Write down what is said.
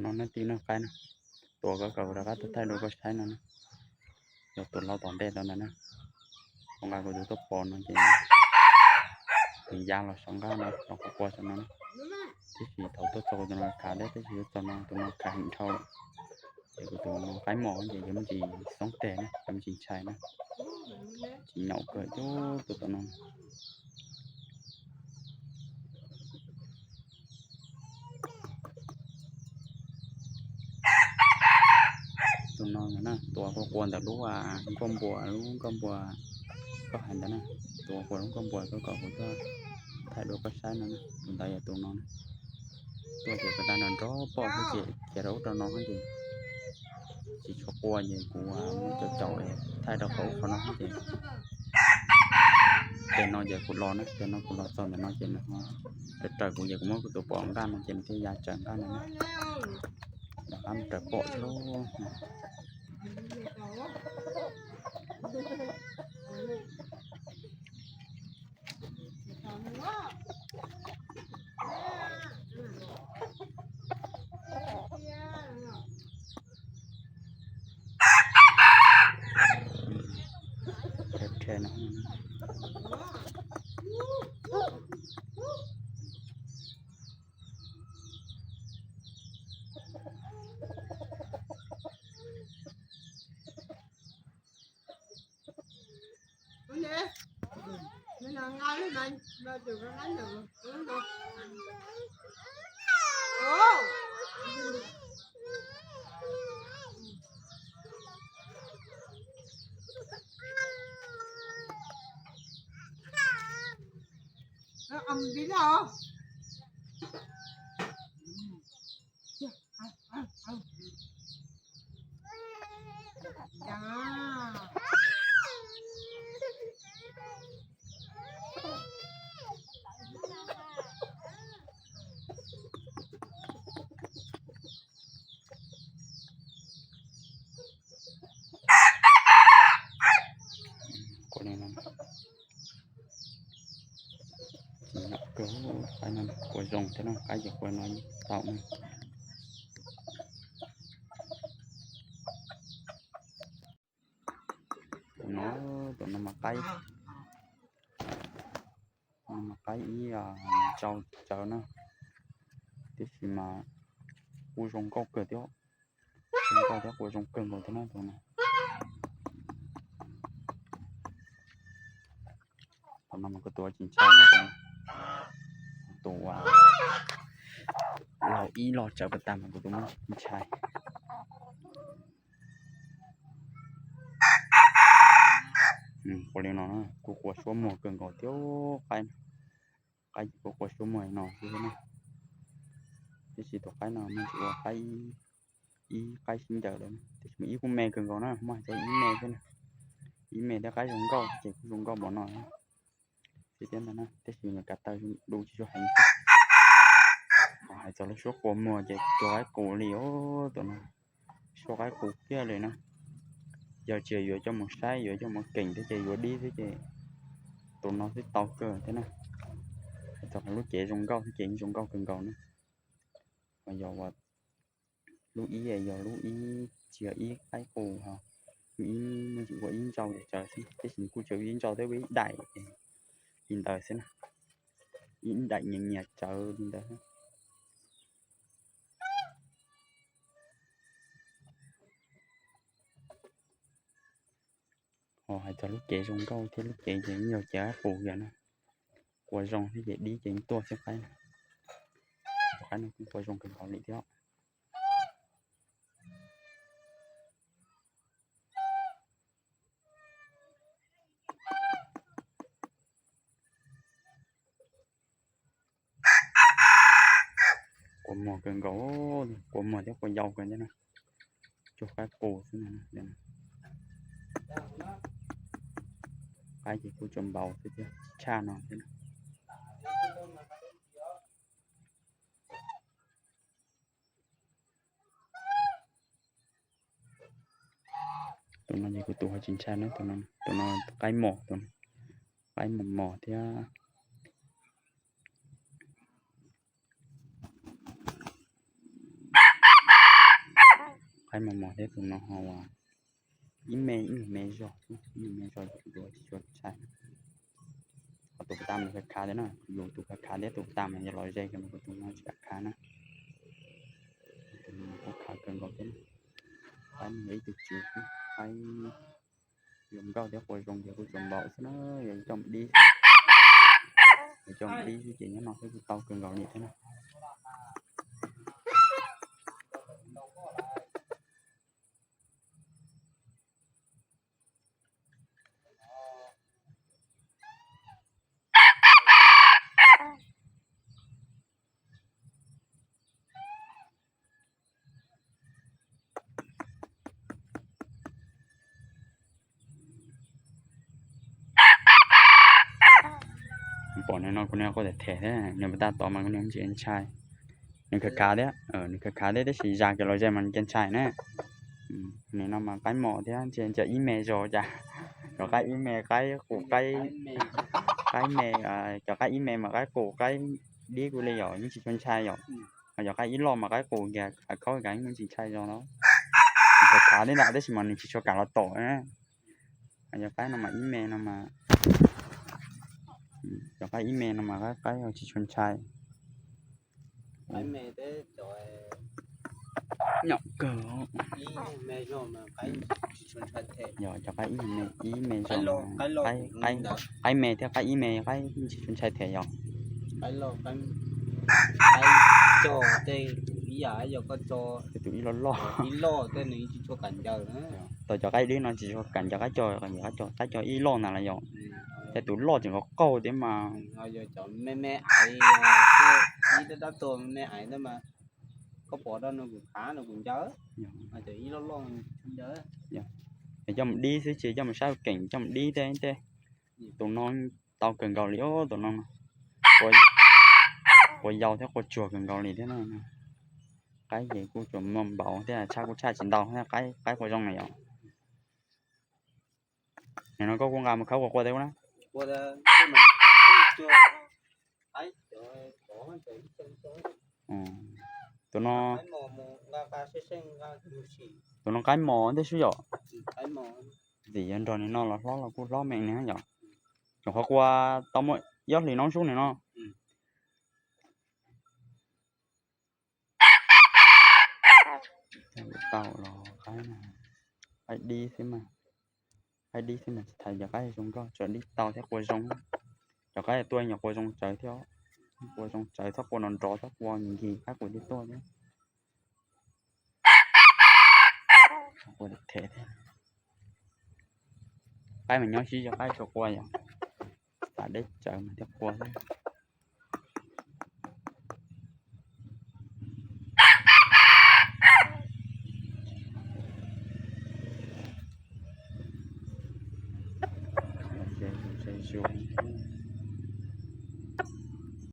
No nej tij no qaib na, tus koj kom kuv rov qab tuaj thaij rau koj saib no na, yog tus laus tom ntej tau ntawd na. Kuv nqa kuv tus tuaj pov no ces nws ya los saum nqaj no, los quaj quaj saum no na. Tab sis thaum tuaj txog kuv tus no khav deb, tab sis tuaj txog no tus no khav heev dhau lawm. Ces kuv tus no qaib mos ces yog me ntsis xoob teg na, yog me ntsis ntshai na, tsis nyaum kawg cub tus tom no. Tus no na, tus uas quaj quaj ntawm lub nkauj npua, lub nkauj npua koj hais ntawd na, tus uas quaj lub nkauj npua koj kom kuv tuaj thaij rau koj saib no na, tus ntawd yog tus no na. Tuaj ces puas tas nrov nrov pom xwb ces khiav rau ub rau no ces tsis tshua quaj ces kuv muab caum caum thaij rau qhov ub qhov no ces tej no ces kuv los na, tej no kuv los txog ntawm no ces nws raws raws kuv ces kuv muab kuv tus pov nqaj no ces nws thiaj ya tsawv nqaj no na. Rov qab mus raws pom thiab. Quaj zoo thiab no, qaib ces quaj no tau na. Tus no, tus no mas qaib, no mas qaib ib ntsau tsawv na, tiam sis mas kuj zoo nkauj kawg thiab, zoo nkauj thiab quaj zoo kawg nkaus thiab na tus no. Tus no mas kuv tus tsis ntshai na, tus laus ib los tsawv pas tas mas kuv tus muab ntshai. Quaj li no na, kuj quaj suab muag kawg nkaus thiab qaib, qaib ces kuj quaj suab muag li no xwb na. Tiam sis tus qaib no muaj tsis ua qaib, ib qaib sib ncaws lawm, tiam sis mas ib kuj me kawg nkaus na, muaj hais tias ib me xwb na, ib me thiab qaib zoo nkauj ces kuj zoo nkauj npaum no thiab ntag na, tiam sis nws kav taw du tsis tshua heev xwb. Hais txog lub suab quaj muag ces cuag qaib qus li os, tus no suab qaib qus kiag li na. Yog tsis yuav coj mus saib, yuav coj mus keem thiab ces yuav dib xwb ces tus no twb tau kawg thiab na. Hais txog lub cev zoo nkauj thiab ces yeej zoo nkauj kawg nkaus na. Yog lub ib yog lub ib, tsis yog ib qaib qus ho, lub ib muaj tsis ua ib ntsau tsawv xwb, tiam sis kuj tsis ua ib ntsau thiab ua ib daim li ntawd xwb na, ib daim nyias nyias tsawv li ntawd. Ho hais txog lub cev zoo nkauj thiab lub cev ces yeej yog cev qaib qus yog na, quaj zoo thiab ces dib ces yeej tuaj xwb qaib na. Tus qaib no kuj quaj zoo kawg nkaus li thiab. Quaj muag kawg nkaus, quaj muag thiab quaj yau kawg thiab na. Cuag qaib qus xwb na. Qaib ces kuj tsuas npaum xwb thiab, tshaj no thiab na. Tus no ces kuv tus ho tsis ntshai na, tus no, tus no qaib mos, tus no qaib mos mos thiab. Qaib mos mos thiab tus no ho ib me, ib me zog, ib me zog yuav tsis tshua ntshai. Ho tus puas tas mas khav khav thiab na, yus tus khav khav thiab tus puas tas mas yog los ze kiag mas kuv tus no tsis kam khav na. Tus no kuj khav kawg nkaus thiab. Qaib no yog ib tug tswv xwb, qaib zoo nkauj thiab qua zoo ces kuj tsuas npaum xwb na, yog coj mus dib xwb, yog coj mus dib xwb ces nyob no xwb kuj tau kawg nkaus li thiab na. Pom nws no kuv niag quaj them them thiab, nws puas tas tod mas kuv niag tsis ntshai. Nws khav khav thiab, nws khav khav thiab tab sis zaj kiag los ze mas nws cia ntshai na. Nim no mas qaib mos thiab ntshe cov ib me zog cas, cov qaib ib me, qaib qus, qaib me, cov qaib ib me mas qaib qus qaib dib kuj li yom, yeej tsis tshua ntshai yom. Ho cov qaib ib loj mas qaib qus kiag khaub kiag yeej tsis ntshai zog no. Nws khav khav thiab ntag tab sis mas nws tsis tshua kam los tom na. Ho cov qaib no mas ib me no mas, cov qaib ib me no mas qaib, qaib tsis tshua ntshai. Nyom kawg. Yog cov qaib ib me, ib me zog, qaib me thiab qaib ib me qaib tsis tshua ntshai thiab yog. Tus ib loj loj. Tau cov qaib dib no tsis tshua kam ncaws, cov qaib cog, qaib cog ib loj ntag los yog. Thiab tus loj tseem qaug qaug thiab mas. Yog coj mus dib xwb ces coj mus saib keem coj mus dib tej tej. Tus no tau kawg nkaus li os, tus no qua yau thiab qua tsuag kawg nkaus li thiab na. Qaib ces kuj tsuas muaj npaum thiab tshaj kuj tshaj tsis ntau thiab, qaib qua zoo na yom. Nim no koj kuj nqa mus khawb qua qua thiab na. Tus no, tus no qaib mos ntej sub yom. Vim yog nrog nim no los hlob los kuj hlob me ne yom. Tsoom qhov qua tau muaj ib ob hlis no sub nim no. Tau los qaib, qaib dib xwb mas, qaib dib xwb mas tsis thaij cov qaib zoo nkauj, tsuas dib tau thiab qua zoo. Cov qaib tuaj nyuam qua zoo tsawv thiab, qua zoo tsawv txhob qua nrov nrov txhob qua nkig qaib qus thiaj tuaj thiab. Qaib mas nyob sib zog qaib tsuas qua yom, tas deb tsawv mas thiaj qua thiab. Zus, zus.